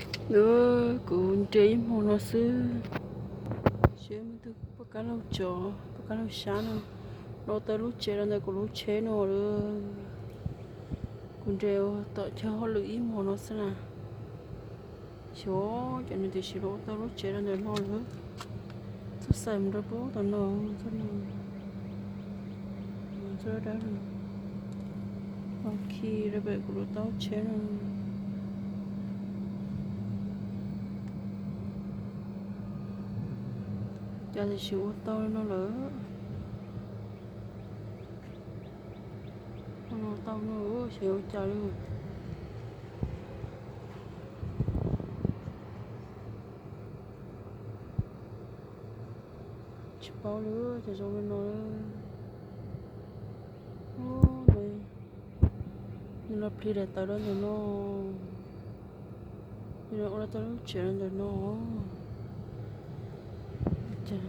Kuv nres ib hmos no xwb, seb muaj tus poj kab laug tsov, poj kab laug xyab no los tau lub tsev rau ntawm kuv lub tsheb no lawm. Kuv nres tom chaw hauj lwm ib hmos no xwb na. Xyov cov nws tiam sis los ua tau lub tsev rau ntawm no lawm. Txhob xaim mus rau pem tom no, txhob no, txhob dab no. Los khi rau pem kuv lub taub tsheb no. Cas tiam sis ua tau li no lawm. Ua no tau no xyov ua cas li. Tsis paub li, cas zoo li no. Nws los plig daim tawv rau ntawm no, nws los ua rau tau lub tsev rau ntawm no. Cas